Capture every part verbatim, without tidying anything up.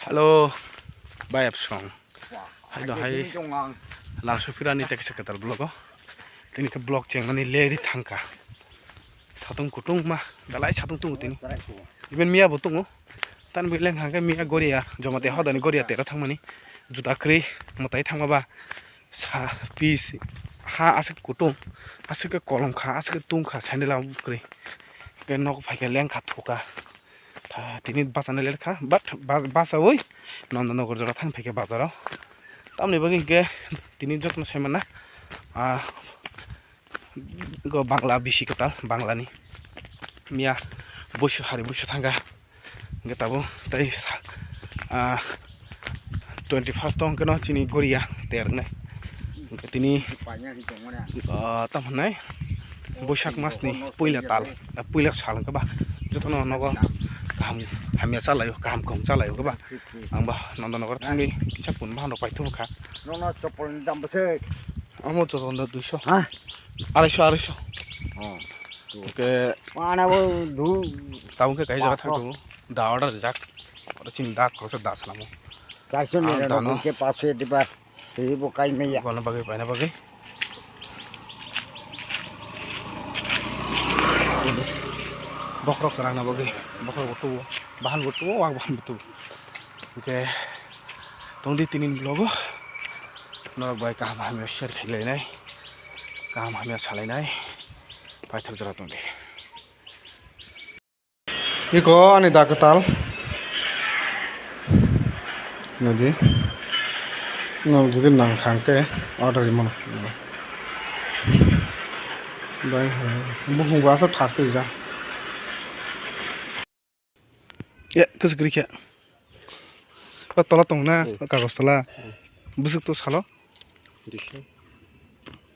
Hello, bai Absong. Hai do hai. Lar sopirani teksa ketal vlog o. Tini ke vlog chengnani leri thangka. Satung kutung ma, dalai satung tungo tini. Even miya bo tungo. Tan bwi leng hangke miya goria, jomate hodani goria tera thangmani. Juta kwrwi, mwtai thangma ba. Sa pis ha aswk kutung, aswk kolom kha, aswk tung kha, sandal kwrwi. Ke nok phaikhe leng kha thuka. Tha, tini bachana ler kha, but bas-, bachaui Nandanagar jora thang phaikha bazaro. Tamni bagwi hinkhe tini jotono sai manna, ah, go Bangla bisi kwtal, Banglani. Miya buisu hari buisu thangkha. Hinkhe tabuk tei sa-, ah, twenty first o hinkhe no chini goria ter wngnai. Hinkhe tini, ah, tamo hwnai Boisak masni puila tal, ah, puila sal hinkhe ba jotono nogo kaham hamya chalaio, kaham kaham chalaio hinkhe ba. Ang ba Nandanagar thangwi kisa kun bahan rok paithubu kha. Nono chopol ni dam bwswk? Amo jotono duiso. Ha? Aroiso, aroiso. Oh. Hinkhe Mana bo du. Tabuk khe kaisa jaga thang tongo. Da order rijak. Oro chini da khoroksa da salamo. Kaisa ni Ah, rano dano. Khe paso diba. Tei bo kai maya. Bono bagwi, paina bagwi. Bokhorok kwrang na bagwi. Bokhorok bo tuo. Bahan bo tuo, wak bahan bo tuo. Hinkhe tongdi tini vlog o. Norok bai kaham hamya share khlai lainai. Kaham hamya salai nai. Paithak jora tongdi. Iko ani da kwtal. Nadi. No jodi nang khang khe order rimo. Bai, bukhung bo aswk thas khe ja. Ya, kwchwk kwrwi khe. O tola tong na, hmm, kagoj tola. Hmm. Bwswk to salo? Duiso.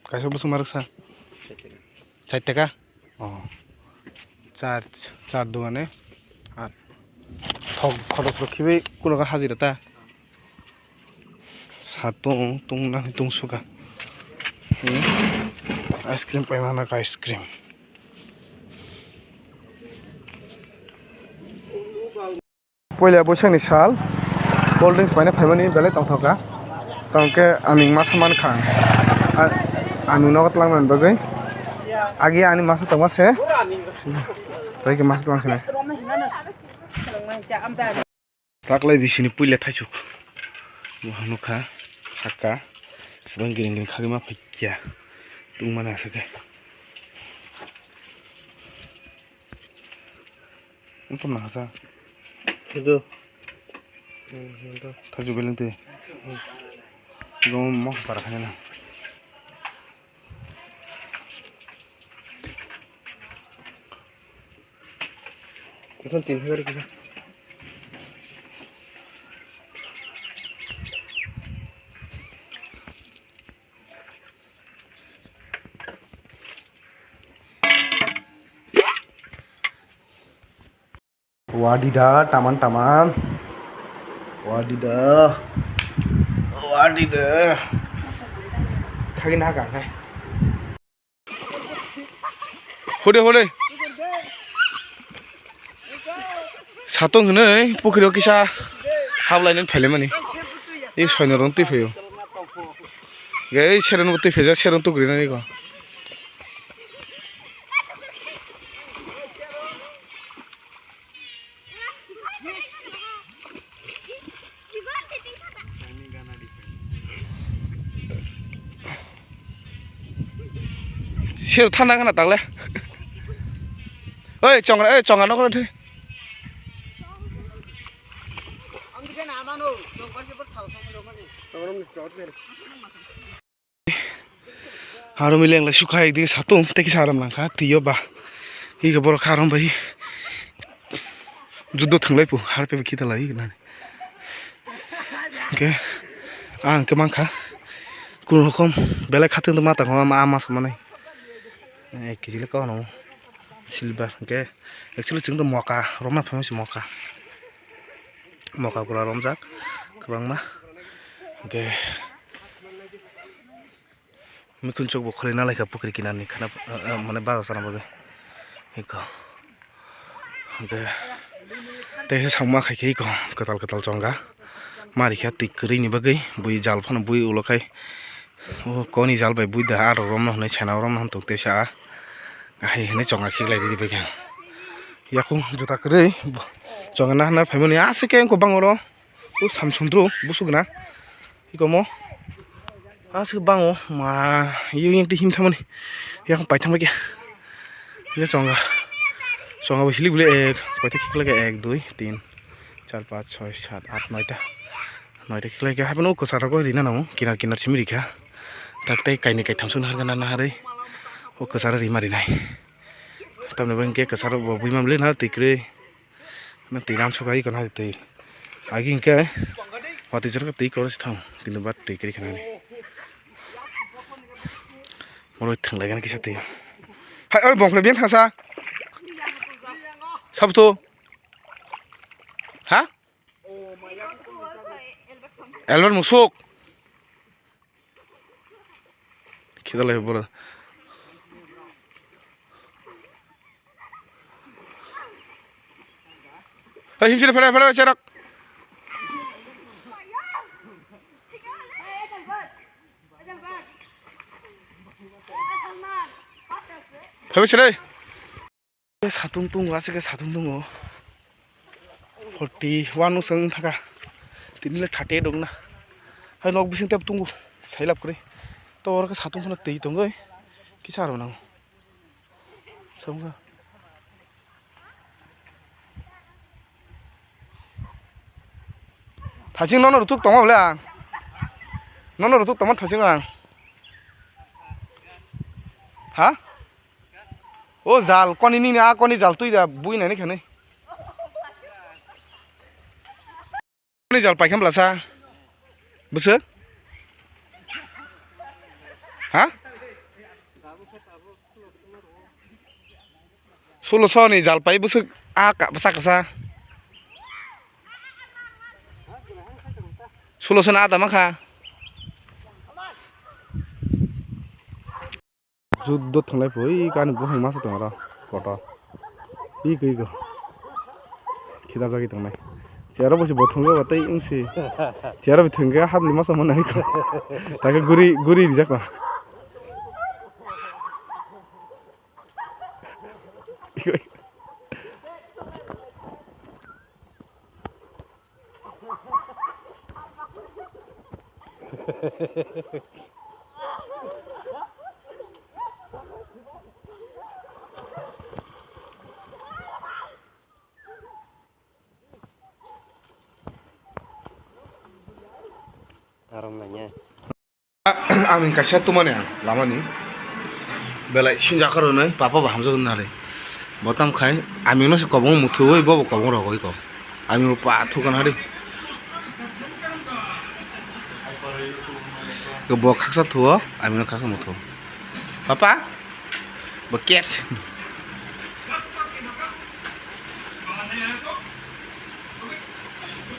Kaisa bwswk ma rwksa? Sait taka. Sait taka? Oh. Char, char dugane. Ar thok khodos rok khibi kuno ka hajira ta. Satung tung nani tung suka. Hmm. Ice cream paimana ka ice cream. Puila Boisakni sal, cold drinks paina phaimani belai tongthokha. Tongkhe ani masa mankha. A-, ani nogo twlangmani bagwi. Agi ani masa tongma se. Tei khe masa twlang sinai. Taklai bisini puila thaisuk. Bo nukha, hakha. Swbang giring giring khagwi ma phaikya. Tungmani aswk khe. Wngkha nahasa. Itu. Hmm, itu. Thaju beleng twi. Hmm. Ibo moksa chara khaina. Itu tin hari kita. Wadi da, taman taman. Wadi da. Wadi da. Thagi na ka kai. Hode, hode. Satong hwnwi pukhiri o kisa hablai nani phaile mani. I soino rong twi phaio. Ge, i seren bo twi phaijak, seren tugri nani ko. Sir thana khana tagle. Oi, chongra, oi, chongra nokro thwi. Harumwi lenglai sukha ekdigi satung tei kisa aram nangkha twiyo ba. Ego borok kha arom bai judo thwnglai pu harpe bai khitalai nani. Hwnkhe ang khe mankha kunu rokom belai khatungtwi ma tangkha ma ama samanai. Ek kg le kono silver hwnkhe actually chwngno moka romna phaima se moka. Moka gula romjak kwbangma. Hwnkhe mikhunchuk bo khwlai nalaikha pukhri kinarni khana, eh, eh, mane baja sana bagwi. Eko. Hwnkhe tei sakma khaikhe eko kwtal kwtal chonga. Marikha twi kwrwini bagwi bui jal phano bui ulo khai. O koni jal bai bui da aro romno hwnwi sana romno hwn tongtwi sa. Hai hwnwi chonga khiklai riri bagwi. Yakung juta kwrwi chonga nahana phaimani aswk khe wngkha bang oro. O samsundru busuk na. Ikomo. Aswk bang o ma yung yung twi him thamani. Yakung paithang bagwi. Ye chonga. Chonga bo hilik bole ek. Paithak khiklai ek dui tin. Char, pach, choi, sat, at, noita. Noita khiklai khe haphano kwcharo khe rina nango. Kinar kinar simi rikha. Tak tei kainwi kaitham sung hargana naharwi. O kwcharo rima rinai. Tamni bo hinkhe kwcharo bo buima bwlwi na twi kwrwi. Na twi ram sukai kono hai twi. Agi hinkhe watwi jorokhe twi koroi se thang. Kintu ba twi kwrwi khanani. Moroi thwnglaigani kisa twi. Hai oi bongkhoroi beng thangsa. Sabto. Ha? Albert musuk. Khidalai bora. Hei himsiri phele phele cherok. Phele siri. Satung tongo, aswk khe satung tongo. Forty one no chwng thaka. Tini le thirty eight rok na. Hai nok bising tep tongo. Sailap kwrwi. To oro khe satung phano twi tongwi. Kisa aro nango. Samkha. Thasing nono rutuk tongma bole ang. Nono rutuk tongma thasing ang. Ha? O jal koni nini a koni jal twi da bui nani khani. Koni jal paikha blasa. Bwswk? Ha? Sulo so ni jal pai bwswk a ka bwsa kasa. Sulo so na da mankha. Juddo thanglai pho, ui kani buphang masa tong aro, kotor. Ui koi go. Khida jagwi tongnai. Chero bosi bo thwngwi ba tei wngsi. Chero bi thwngwi hapni masa manai ko. Taka guri, guri rijak ko. Aram nanya. Aming kaisa tumani ang lamani belai sinjak rwnwi papa bo hamjak nari. Bo tam khai aming no se kobong muthuwi bo bo kobong rogwi ko. Aming pa thukan hari. Bo khaksa thuo aming no khaksa muthuo. Papa bo cat.